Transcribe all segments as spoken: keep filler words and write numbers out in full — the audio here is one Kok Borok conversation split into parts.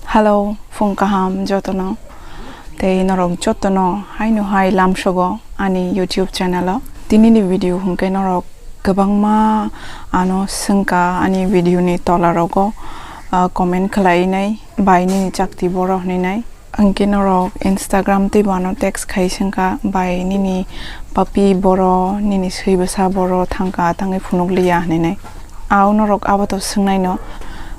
Hello, phung kaham jotono. Tei norok jotono haino hai lamsogo ani YouTube channel o. Tinini video hwnkhe norok kwbangma ano swngkha ani video ni tola rogo, ah, comment khlai nai, bai nini chakti boro hwnwi nai. Hwnkhe norok Instagram tei bo ano text khai swngkha, bai nini papi boro, nini swi bwsa boro thangkha, tangwi phunuk liya hwnwi nai. Au norok abo to swngnaino,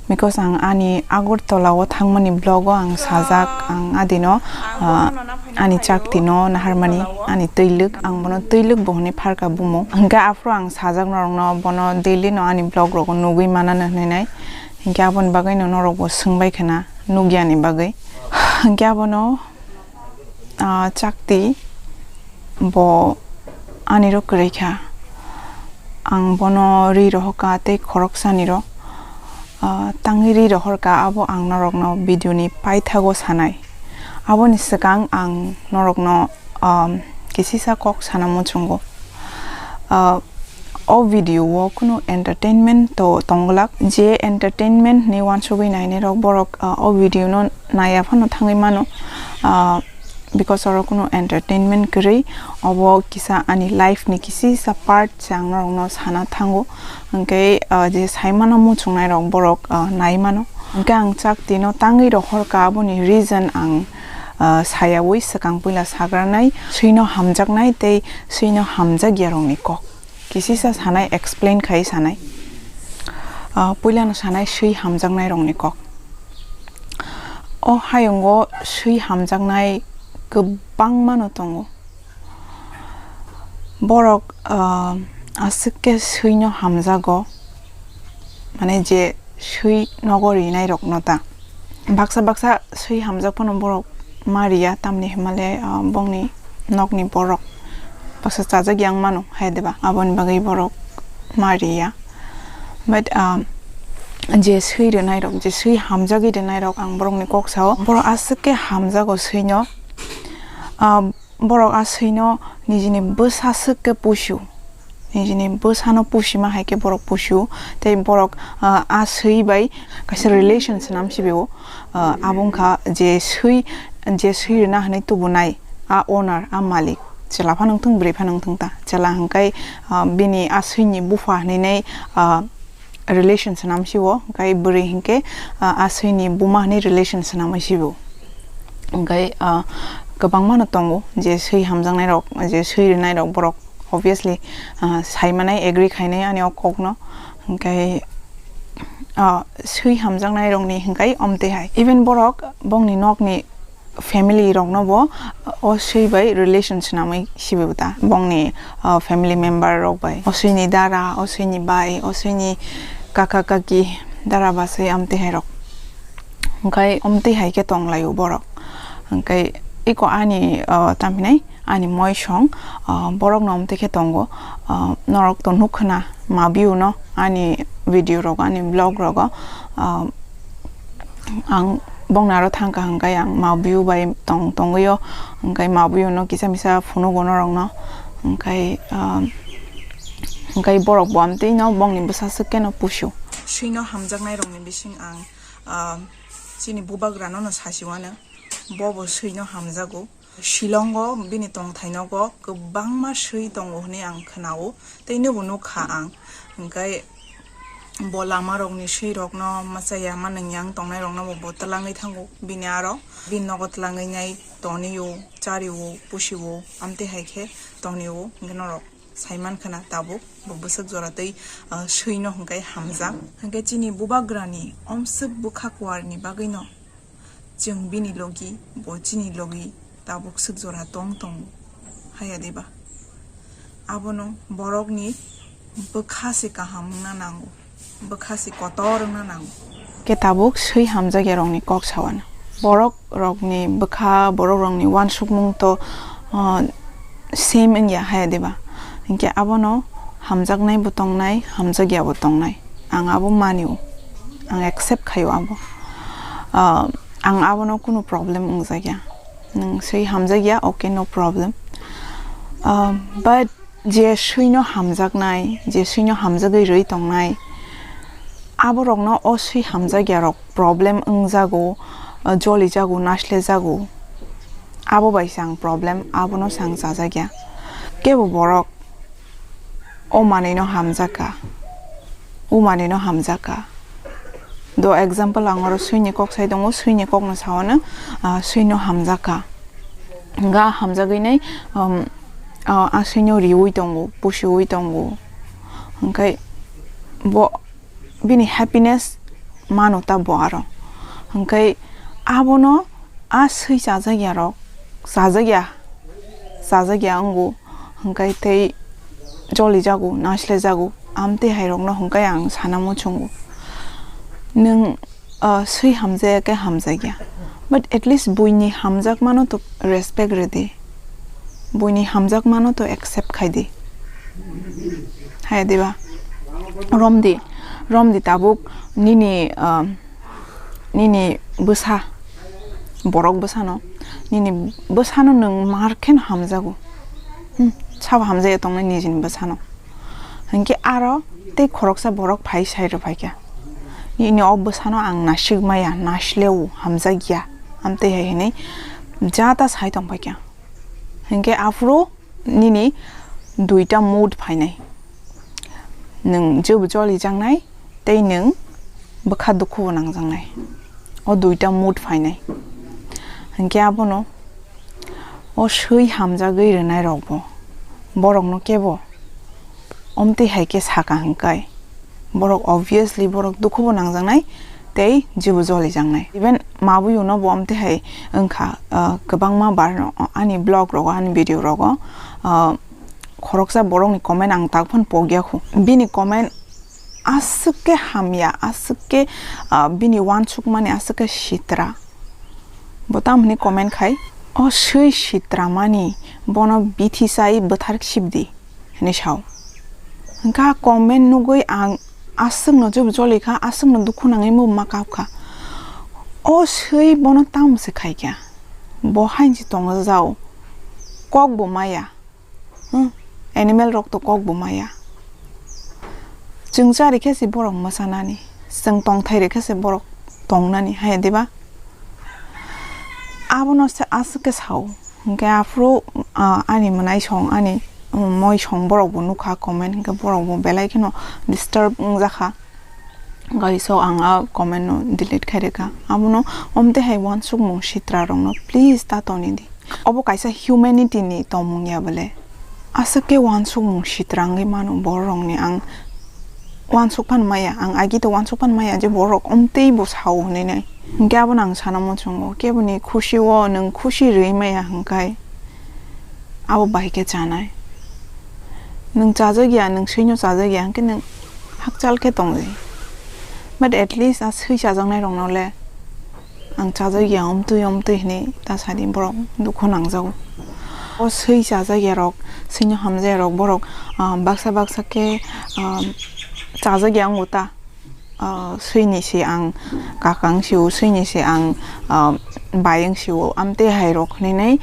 because ang ani Agartala o thangmani vlog o ang sajak, ang adino, ah, ani chakti no naharmani, ani twilwk, ang bono twilwk bo hwnwi pharkha bumung. Hwnkhe aphuru ang sajak norokno, bono daily no ani vlog rogo nugwi manano hwnwi nai. Hwnkhe aboni bagwi no norok bo swngbai khna, nukyani bagwi. Hwnkhe abono ah, chakti bo ani ro kwrwi kha. Ang bono ri rohorkha tei khoroksa ni ro, ah, tangwi ri rohorkha, abo ang norokno video ni paithago sanai. Aboni swkang ang norokno, um, kisisa kok sana muchungo. Ah, o video o kunu entertainment to tongglak, je entertainment ni wansugwi nainai rok borok, ah, o video no naiya phano thangwi mano, ah, because oro kunu entertainment kwrwi, obo kisa ani life ni kisisa part se ang norokno sana thango, hwnkhe, ah, je saimano muchungnai rok borok, ah, nai mano, hwnkhe ang chakti no tangwi rohorkha, aboni reason ang, ah, sayawi swkang puila sagranai, swino hamjaknai tei swino hamjakya rokni kok. Kisisa sanai, explain khai sanai. Ah, puilano sanai swi hamjaknai rokni kok. O hayungo swi hamjaknai kwbangmano tongo. Borok, ah, aswk khe swino hamjago, mane je swi nogo rinai rokno ta. Baksa baksa swi hamjak phano borok ma riya, tamni hwnmale, ah, bongni nokni borok baksa chajak yang mano hai deba, aboni bagwi borok ma riya. But, ah, je swi rwnai rok, je swi hamjagwi rwnai rok, ang borokni kok sao, borok aswk khe hamjago swino, ah, borok a swino nijini bwsa swk khe pusio, nijini bwsano pusima hai khe borok pusio, tei borok, ah, a swi bai kaisa relation swnam sibio, ah, abo wngkha je swi, je swi rwna hwnwi tubunai a owner, a malik, chwla phano wngthung, bwrwi phano wngthung ta, chwla hwnkhe, ah, bini a swini bupha hwnwi nai, ah, relation swnam sio, hwnkhe bwrwi hwnkhe, ah, a swini buma hwnwi relation swnamwi sio. Hwnkhe, ah, kwbangmano tongo je swi hamjaknai rok, je swi rwnai rok borok obviously, ah, saimanai, agree khainai ani o kokno. Hwnkhe, ah, swi hamjaknai rokni hwnkhe omtwi hai. Even borok bongni nokni family rokno bo o swi bai relation swnamwi sibibo ta, bongni, ah, family member rok bai, o swini dara, o swini bai, o swini kaka kaki, dara bwsai amtwi hai rok. Hwnkhe omtwi hai khe tong laio borok. Hwnkhe iko ani, ah, tamhinai ani moisong, ah, borokno omtwi khe tongo. Ah, norok to nuk khna ma view no ani video rogo, ani vlog rogo, ah, ang bongni aro thangkha hwnkhe ang ma view bai tong tongwio, hwnkhe ma view no kisa misa phunugo norokno, hwnkhe, ah, hwnkhe borok bo amtwi no bongni bwsa swk khe no pusio. Swino hamjaknai rokni bising ang, ah, chini bubagra no no sasiwano, bo bo swino hamjago. Shillong o bini tongthai nogo kwbangma swi tongo hwnwi ang khwnao, tei nobo nukha ang. Hwnkhe bo lama rokni swi rokno, machaya manwng yang tongnai rokno bo, bo twlangwi thango bini aro. Bini nogo twlangwi nai tonio, chario, pusio, amtwi hai khe tonio, hwnkhe norok saiman khna tabuk bo bwswk jora tei, ah, swino hwnkhe hamjak. Hwnkhe chini bubagrani omswk bwkha kuarni bagwino chwng bini logi, bo chini logi tabuk swk jora tong tongo, haya deba? Abono borokni bwkha se kaham wngna nango, bwkha se kotor wngna nango. Khe tabuk swi hamjakya rokni kok sawano. Borok rokni bwkha, borok rokni uansukmung to, ah, same wngya haya deba? Hinkhe abono hamjaknai bo tongnai, hamjakya bo tongnai. Ang abo manio, ang accept khaio abo. Ah, ang abono kunu problem wngjakya. Nwng swi hamjakya, okay, no problem. Ah, but je swino hamjaknai, je swino hamjagwi rwi tongnai, aborokno o swi hamjakya rok problem wngjago, ah, joli jago, nasle jago. Abo bai se ang problem, abono se ang chajakya. Kebo borok o manwino hamjakha, o manwino hamjakha. Do example ang oro swini kok sai tongo, swini kokno saono, ah, swino hamjakha. Ga hamjagwi nai, um, ah, a swino riwi tongo, pusiwi tongo. Hwnkhe bo bini happiness mano ta bo aro. Hwnkhe abono a swi chajakya rok, chajakya, chajakya wngo, hwnkhe tei joli jago, nasle jago, amtwi hai rokno hwnkhe ang sana muchungo. Nwng, ah, swi hamjaya khe hamjakya, but at least buini hamjakmano to respect rwdi, buini hamjakmano to accept khaidi. Hai diba? Romdi, romdi tabuk nini, ah, nini bwsa, borok bwsano, nini bwsano nwng mar kheno hamjago. Hmm, sabo hamjaya tongnai nijini bwsano. Hinkhe aro tei khoroksa borok phai sai rw phaikha. Nini o bwsano ang nasik maya, nasileo hamjakya, amtwi hai hinwi ja ta sai tong phaikha. Hinkhe aphuru nini duita mood phainai. Nwng jebo joli jaknai tei nwng bwkha dukhubo nangjaknai. O duita mood phainai. Hinkhe abono o swi hamjagwi rwnairokbo borokno kebo omtwi hai khe saka hwnkhai, borok obviously borok dukhubo nangjaknai tei jibo jolijaknai. Even mabuyuno bo omtwi hai wngkha, ah, kwbangma bar no ani vlog rogo, ani video rogo, ah, khoroksa borokni comment ang tak phano pokya khu. Bini comment aswk khe hamya, aswk khe, ah, bini uansukmani aswk khe sitra. Bo tamo hwnwi comment khai, "O swi sitra mani, bono bithi chai bwthar sibdi," hwnwi sao. Hwnkhe a comment nugwi ang aswkno jub jolikha, aswkno dukhu nangwi muma kapkha. O swi bono tamo se khaikha? Bo hainsi tongjao, kok bo maya. Hmm, animal rok to kok bo maya. Chwng cha rikhe se borok mwchanani, chwng tongthai rikhe se borok tongnani, hai diba? Abono se aswk khe sao. Hinkhe aphuru, ah, ani mwnai song, ani, um, moi song borok bo nukha comment, hinkhe borok bo belai kheno disturb wngjakha. Gai so ang a comment no delete khai rwkha. Abono omtwi hai uansukmung sitra rokno please ta toni di. Obo kaisa humanity ni tongmung ya bole. Aswk khe uansukmung sitra wngwi mano borok rokni, ang uansuk phan maya, ang agi to uansuk phan maya je borok omtwi bo sao hwnwi nai. Hinkhe abono ang sana muchungo, keboni khusi o nwng khusi rwi maya hwnkhai abo bai khe chanai. Nwng chajak ya, nwng swino chajak ya hwnkhe nwng hakchal khe tongdi. But at least a swi chajaknai rokno le ang chajak ya, omtwi omtwi hwnwi ta sadi borok dukhu nangjago. O swi chajak ya rok, swino hamjak ya rok borok, ah, baksa baksa khe, ah, chajak ya wngo ta. Ah, swini se ang kakang sio, swini se ang, ah, bayang sio, amtwi hai rok hwnwi nai,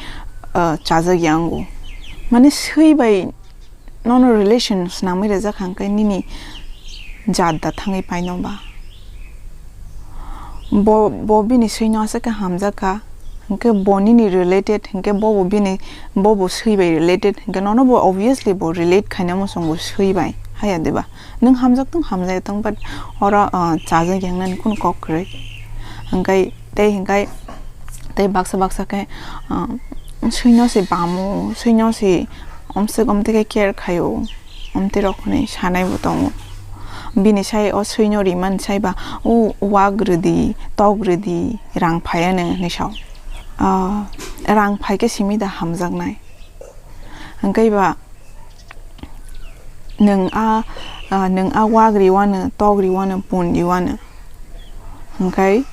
ah, chajak ya wngo. Mane swi bai nono relation swnamwi rwjak hwnkhe nini jat da thangwi paino ba? Bo, bo bini swino aswk khe hamjak kha, hwnkhe bo nini related, hwnkhe bo bo bini, bo bo swi bai related, hwnkhe nono bo obviously bo relate khaina muchungo swi bai, haya diba? Nwng hamjak tong, hamjak tong, but oro, ah, chajak yangnani kunu kok kwrwi. Hwnkhe tei hwnkhe tei baksa baksa khe, ah, swino se bamo, swino se omswk omtwi khe care khaio, omtwi rok hwnwi sanai bo tongo. Bini sai o swino rimani sai ba, "O wak rwdi, tok rwdi, rang phaiya nw," hwnwi sao. Ah, rang phai khe simi da hamjaknai? Hwnkhe ba nwng a, ah, nwng a wak riwano, tok riwano, pun riwano, hwnkhe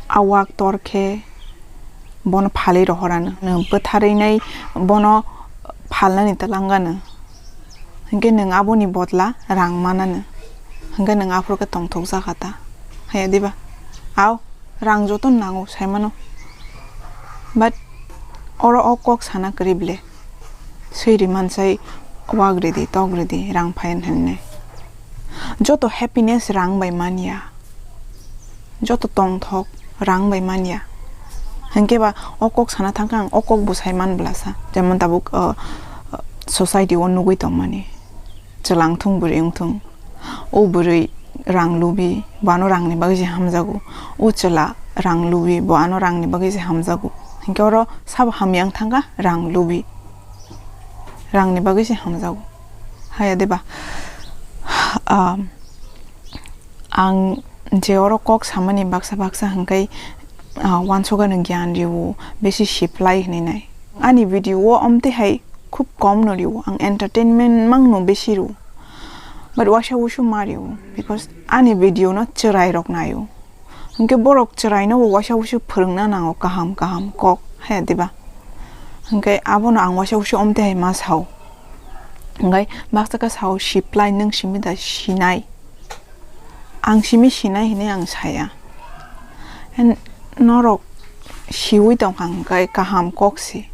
a wak tor khe bono phalwi rohorano, nwng bwtharwi nai bono phalnani twlangano, hwnkhe nwng aboni bodla rang manano, hwnkhe nwng aphuru khe tongthok jakha ta, haya diba? Au. Rang joto nango saimano. But oro o kok sana kwrwi ble. Swi ri mansai wak ridi, tok ridi, rang phayan hwnwi. Joto happiness rang bai manya. Joto tongthok, rang bai manya. Hinkhe ba o kok sana thangkha ang, o kok bo sai man bwlasa. Jemon tabuk, uh, uh, society o nugui tongmani. Chwla wngthung bwrwi wngthung. O bwrwi rang lubi, bo ano rangni bagwi se hamjago. O chwla rang lubi, bo ano rangni bagwi se hamjago. Hinkhe oro sabo hamya wng thangkha rang lubi. Rangni bagwi se hamjago. Haya deba. Um, ang je oro kok samani baksa baksa hwnkhe, ah, wansukgani gyan rwo, besi siplai hwnwi nai. Ani video o omtwi hai khub kom no rwo, ang entertainment mang no besi rwo. But waisa wusu ma rwo, because ani video no chwrai rok naio. Hwnkhe borok chwrai no bo waisa wusu phwrwngna nango kaham kaham kok, haya diba? Hwnkhe abono ang waisa wusu omtwi hai ma sao. Hwnkhe baksa khe sao, siplai nwng simi da sinai. Ang simi sinai hinwi ang saya. And norok siwi tongkha hwnkhe kaham kok se.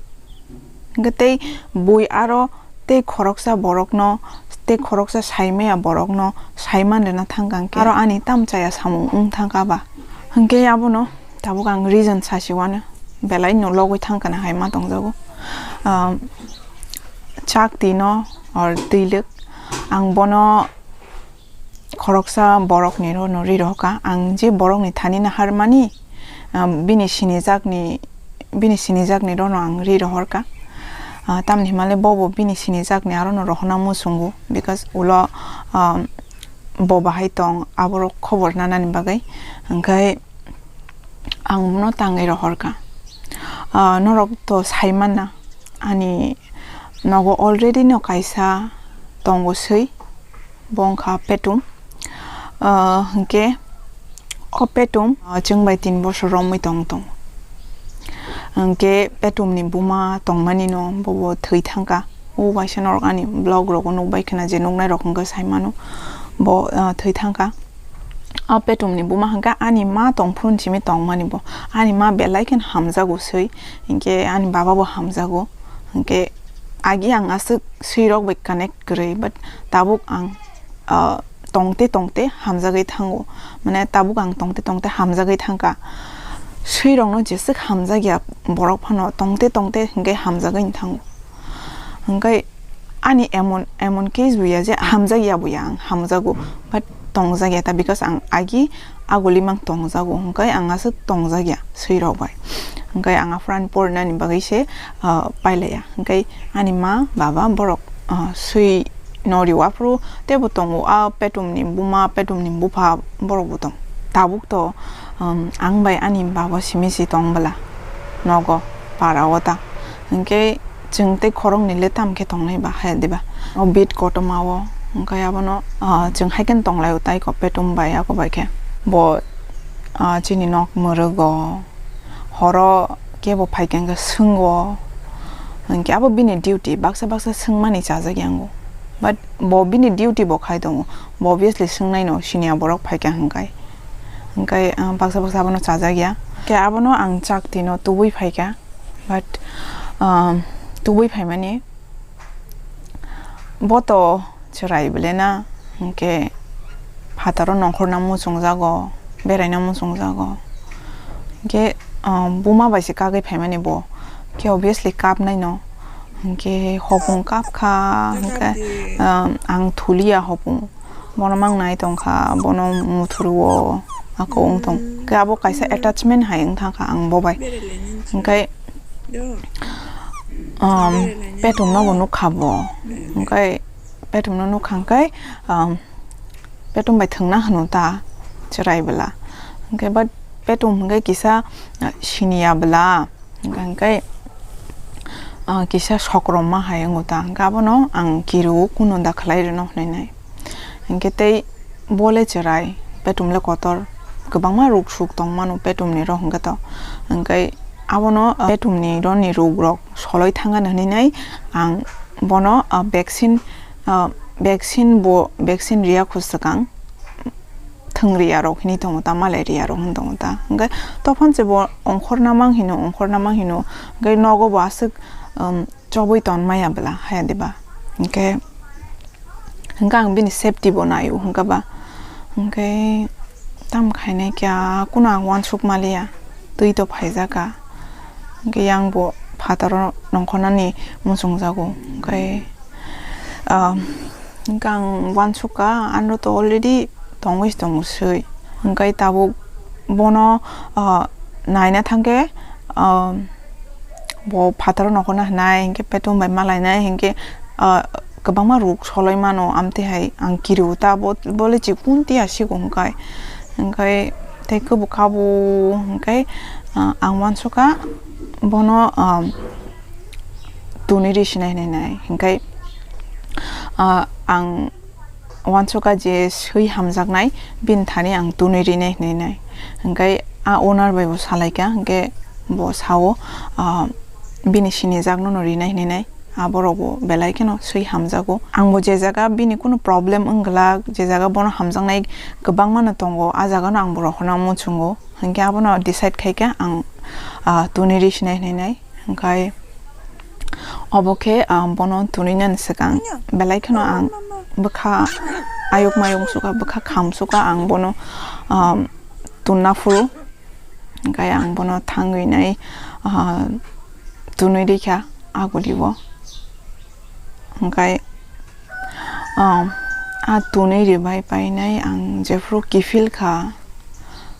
Hwnkhe tei bui aro tei khoroksa borokno, tei khoroksa saimaya borokno saiman rwna thangkha hwnkhe aro ani tam chaya samung wng thangkha ba. Hwnkhe abono tabuk ang reason sasiwano belai no logwi thangkha na hai ma tongjago. Um, chak twi no or twi lwk ang bono khoroksa borokni rono ri rohorkha. Ang je borokni thani naharmani, ah, bini sinijakni, bini sinijakni rono ang ri rohorkha. Ah, tamni himale bobo bini sinijakni arono rohorna muchungo, because ulo, ah, bo bahai tong, aborok khobor nanani bagwi. Hwnkhe ang bono tangwi rohorkha. Ah, norok to saimanna, ani nogo already no kaisa tongo swi, bo wngkha Petum. Ah, hwnkhe o Petum, ah, chwng bai tin bosor romwi tong tong. Hwnkhe Petumni buma tongmani no bobo thwi thangkha. O waisa norok ani vlog rogo nukbai khna je nuknai rok hwnkhe saimano bo, ah, thwi thangkha. A Petumni buma hwnkhe ani ma tongphuru simi tongmani bo. Ani ma belai kheno hamjago swi, hinkhe ani baba bo hamjago. Hinkhe agi ang aswk swi rok bai connect kwrwi, but tabuk ang, ah, tongte tongte hamjagwi thango. Mane tabuk ang tongte tongte hamjagwi thangkha. Swi rokno jeswk hamjakya borok phano tongte tongte hinkhe hamjagwi thango. Hwnkhe ani emon, emon case bo ya je hamjakya bo ya ang hamjago, but tongjakya ta, because ang agi aguli mang tongjago, hwnkhe ang aswk tongjakya swi rok bai. Hwnkhe ang aphuru ani porinani bagwi se, ah, pailaiya. Hwnkhe ani ma, baba borok, ah, swi no rw aphuru teibo tongo, a Petumni buma, Petumni bupha borok bo tong. Tabuk to, um, ang bai ani baba simi si tong bwla nogo, para o ta. Hwnkhe chwng tei khoroknwi le tam khe tongnai ba, haya diba? O bit kotorma o, hwnkhe abono, ah, chwng hai kheno tong lai o tai kok Petum bai, ako bai khe. Bo, ah, chini nok mwrwgo, horo kebo phai khe hwnkhe swngo, hwnkhe abo bini duty, baksa baksa swngmani chajak yango. But bo bini duty bo khai tongo, bo obviously swngnai no, siniya borok phai khe hwnkhe. Hwnkhe, ah, baksa baksa abono chajak ya. Khe abono ang chak twi no tubui phai kha. But, um, tubui phaimani bo to chwrai bwle na, hinkhe phataro nongkhorna muchungjago, beraina muchungjago. Hinkhe, um, buma bai se kagwi phaimani bo. Khe obviously kapnai no. Hinkhe hopung kapkha, hinkhe, um, ang thuliya hopung. Bono mang nai tongkha, bono muthuru o ako wng tong. Khe abo kaisa attachment hai wng thangkha ang bo bai. Hwnkhe, um, Petumno bo nukha bo. Hwnkhe Petumno nukha hwnkhe, um, Petum bai thwngna hwno ta chwrai bwla. Hwnkhe but Petum hwnkhe kisa, uh, siniya bwla. Hwnkhe, ah, kisa sokrom ma hai wngo ta, hwnkhe abono ang kiru o kuno da khlai rwno hwnwi nai. Hwnkhe tei bo le chwrai, Petum le kotor, kwbangma ruk suk tong mano Petum ni rok hwnkhe to. Hwnkhe abono, ah, Petum ni roni ruk rok soloi thang ani hwnwi nai ang bono, ah, vaccine, ah, vaccine bo, vaccine riya khu swkang. Thwngriya rok hinwi tongo ta, malaria rok hinwi tongo ta. Hwnkhe tophan se bo ongkhorna mang hino, ongkhorna mang hino. Hwnkhe nogo bo aswk, um, chobwi ton maya bwla, haya diba? Hwnkhe, hwnkhe ang bini safety bo naio, hwnkhe ba. Hwnkhe tam khainai kya, kuno ang uansuk maliya, twi to phaijak kha. Hwnkhe yang bo phataro nongkhornani muchungjago. Hwnkhe, ah, hwnkhe ang uansuk kha, ano to already tongwi tongo swi. Hwnkhe tabuk bono, ah, naina thangkhe, ah, bo phataro nongkhorna hwnai, hwnkhe petung bai malainai, hwnkhe, ah, kwbangma ruk soloi mano, amtwi hai ang kirio ta, bo, bo le chikun tiya sigo hwnkhe. Hwnkhe tei kwbwkha bo hwnkhe, ah, ang uansukha bono, ah, tuni ri sinai hinwi nai, hwnkhe, ah, ang uansukha je swi hamjaknai bini thani ang tuni rinai hinwi nai. Hwnkhe a owner bai bo salaikha, hwnkhe bo sao, ah, bini sinijakno no rinai hinwi nai. A borok bo belai kheno swi hamjago. Ang bo je jaga bini kunu problem wng glak, je jaga bono hamjaknai kwbangma no tongo, a jaga no ang bo rohorna muchungo. Hwnkhe abono decide khaikha ang, ah, tuni ri sinai hinwi nai. Hwnkhe obo khe, ah, bono tunui nani swkang belai kheno ang bwkha ayuk mayung sukha, bwkha kham sukha, ang bono, ah, tunna phuru. Hwnkhe ang bono thangwi nai, ah, tunui rikha agulio. Hwnkhe, ah, a tunui ribai painai ang jephuru kiphil kha,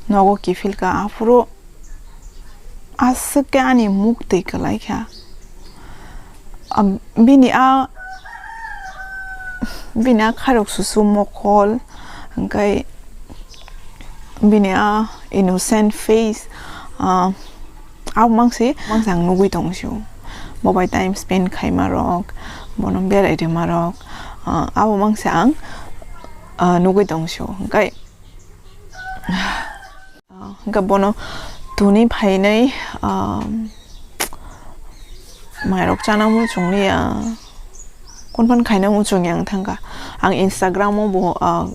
nogo kiphil kha, aphuru aswk khe ani muk twi kwlai kha. Ah, bini a, bini a khairok susu mokol, hwnkhe bini a innocent face, ah, abo mangsi, mangsi ang nugui tong sio. Bo bai time spend khaima rok, bono berai rima rok, ah, abo mangsi ang, ah, nugui tong sio. Hwnkhe, ah, hwnkhe bono tuni phainai, ah, mairok chana muchung liya. Kun phan khaina muchung yang thangkha. Ang Instagram o bo, ah,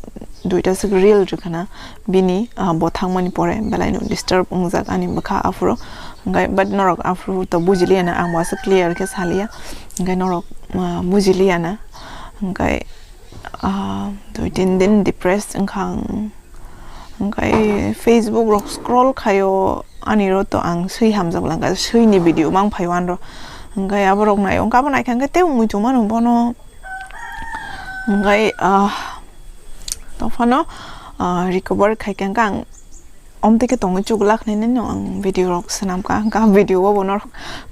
duita swk reel rwkhana bini, ah, bo thangmani pore belai no disturb wngjak ani bwkha aphuru. Hwnkhe, but norok aphuru to bujiliya na, ang bo aswk clear khe saliya. Hwnkhe norok, ah, bujiliya na. Hwnkhe, ah, dui tin din depressed wngkha ang. Hwnkhe Facebook rok scroll khaio, ani ro to ang swi hamjak langkha, swi ni video mang phaio anro. Hwnkhe aborok naio, hwnkhe abo naikha hwnkhe tei muitu mano bono. Hwnkhe, ah, tongphano, ah, recover khaikha hwnkhe ang omtwi khe tongwi chuglak hinwi no ang video rok swnamkha, hwnkhe video o bono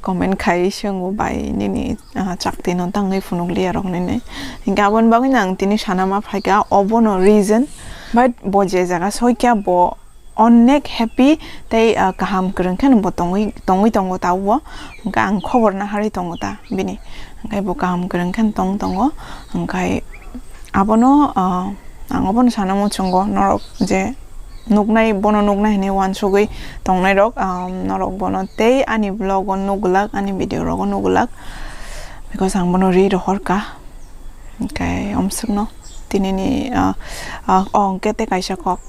comment khai swngo bai nini, ah, chakti no tangwi phunuk liya rok hinwi. Hwnkhe aboni bagwi no ang tini sana ma phaikha, obono reason. But bo je jaga soikha bo onek happy tei, ah, kaham kwrwng khe bo tongwi, tongwi tongo ta o. Hwnkhe ang khobor naharwi tongo ta bini. Hwnkhe bo kaham kwrwng khe tong tongo. Hwnkhe abono, ah, ang obono sana muchungo norok je nuknai, bono nuknai hinwi uansugwi tongnai rok, ah, norok bono tei ani vlog o nukglak, ani video rogo nukglak, because ang bono ri rohorkha. Hwnkhe omswkno tinini, ah, ah, oh, hwnkhe tei kaisa kok.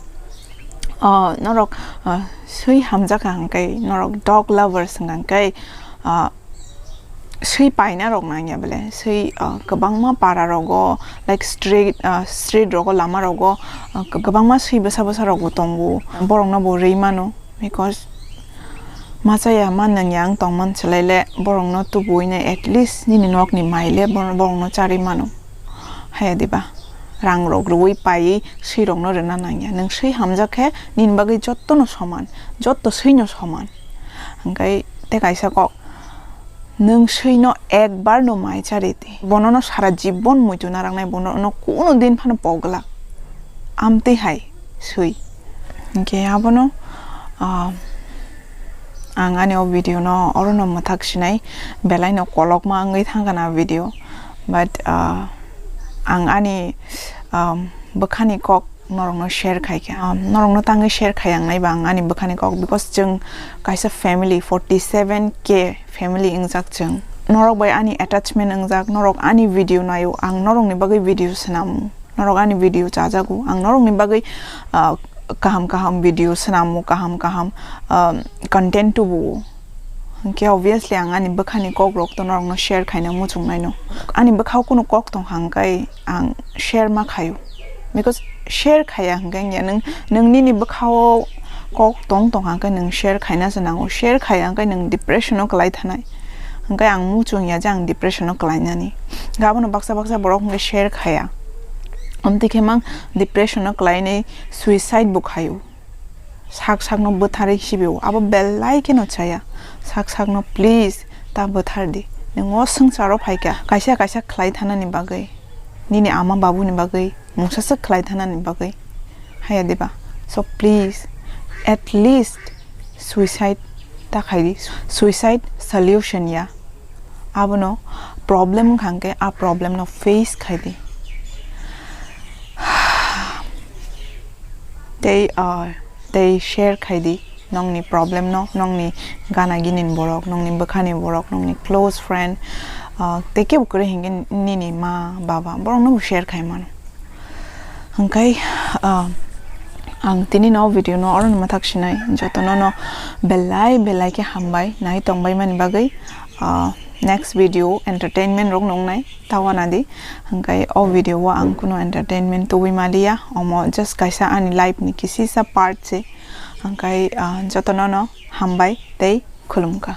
Ah, norok, ah, swi hamjakha hwnkhe, norok dog lovers wngkha hwnkhe, ah, swi paina rok nangya bele, swi, ah, kwbangma para rogo, like, street, ah, street rogo, lama rogo, ah, kwbangma swi bwsa bwsa rok bo tongo, borok no bo rwi mano, because machaya ma nangya wng tongmani swlai le borok no tubuwi nai, at least nini nok ni mai le bor-, borok no charwi mano, haya diba? Rang rok rwui paiwi swi rok no rwna nangya, nwng swi hamjak khe nini bagwi jotto no soman, jotto swi no soman. Hwnkhe tei kaisa kok, nwng swino ekbar no mai chari di, bono no sara jibon muitu naraknai, bono no kuno din phano pok glak. Amtwi hai swi. Hwnkhe abono, ah, ang ani o video no oro no mwthak sinai, belai no kolokma wngwi thangkha na video, but, ah, ang ani, um, bwkhani kok norokno share khaikha. Um, norokno tangwi share khaiyangnai ba ang ani bwkhani kok, because chwng kaisa family, forty seven K family wngjak chwng. Norok bai ani attachment wngjak, norok ani video naio, ang norokni bagwi video swnamo. Norok ani video chajago, ang norokni bagwi, ah, kaham kaham video swnamo, kaham kaham, um, content tubuo. Hwnkhe obviously ang ani bwkhani kok rok to norokno share khaina muchungnaino. Ani bwkhao kunu kok tongkha hwnkhe ang share ma khaio. Because share khaiya hwnkhe ya nwng, nwng nini bwkhao kok tong tong hwnkhe nwng share khaina se nango. Share khaiya hwnkhe nwng depression o kwlai thanai. Hwnkhe ang muchung ya je ang depression o kwlainani. Hwnkhe abono baksa baksa borok hwnkhe share khaiya. Amtwi khe mang depression o kwlainai, suicide bo khaio. Sak sakno bwtharwi sibio. Abo belai kheno chaya. Sak sakno please ta bwthar di. Nwng o swngcharo phaikha kaisa kaisa khlai thanani bagwi, nini ama babuni bagwi, mungsa swk khlai thanani bagwi. Haya diba? So please, at least suicide ta khaidi. Suicide solution ya. Abono problem wngkha hwnkhe a problem no face khaidi. Tei, ah, tei share khaidi nongni problem no, nongni gana gini ni borok, nongni bwkhani borok, nongni close friend, ah, tei kebo kwrwi hinkhe nini ma, baba, borok no bo share khai mano. Hwnkhe, ah, ang tini no video no oro ni mathak sinai, jotono no belai belai khe hambai nai tongbai mani bagwi. Ah, next video entertainment rok nungnai tawana di. Hwnkhe o video o ang kuno entertainment tubui maliya, omo just kaisa ani life ni kisisa part se. Hwnkhe, ah, jotono no hambai tei khulumkha.